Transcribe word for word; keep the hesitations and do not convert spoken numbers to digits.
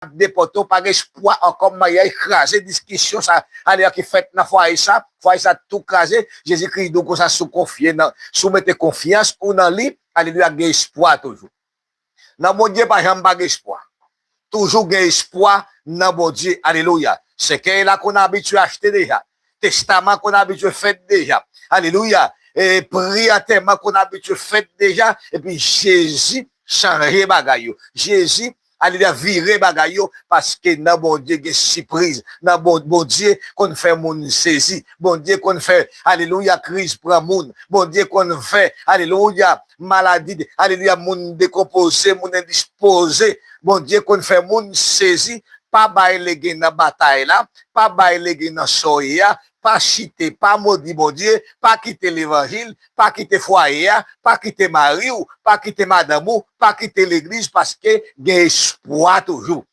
ap depòte w, pa gen espwa ankò, maryaj kraze, diskisyon sa, alelouya, ki fèt nan fwaye sa, fwaye sa tou kraze. Jezi Kris di w konsa, si w konfye nan, si w mete konfyans ou nan li, alelouya, gen espwa toujou. Nan Bondye pa janm pa gen espwa. Toujou gen espwa nan Bondye. Alelouya. Sèkèy la konn abitye achte deja. Testaman konn abitye fèt deja. Alelouya. E pri antèman konn abitye fèt deja. Epi Jezi chanje bagay yo. Jezi, alelouya, vire bagay yo, paske nan Bondye gen sipriz. Nan Bon- Bondye konn fè moun sezi. Bondye konn fè, alelouya, kriz pran moun. Bondye konn fè, alelouya, maladi, alelouya, moun dekonpoze, moun endispoze. Bondye konn fè moun sezi. Pa bay legen nan batay la, pa bay legen nan sòy a, pa chite, pa modi Bondye, pa kite levanjil, pa kite fwaye a, pa kite mari w, pa kite madanm ou, pa kite legliz, paske gen espwa toujou.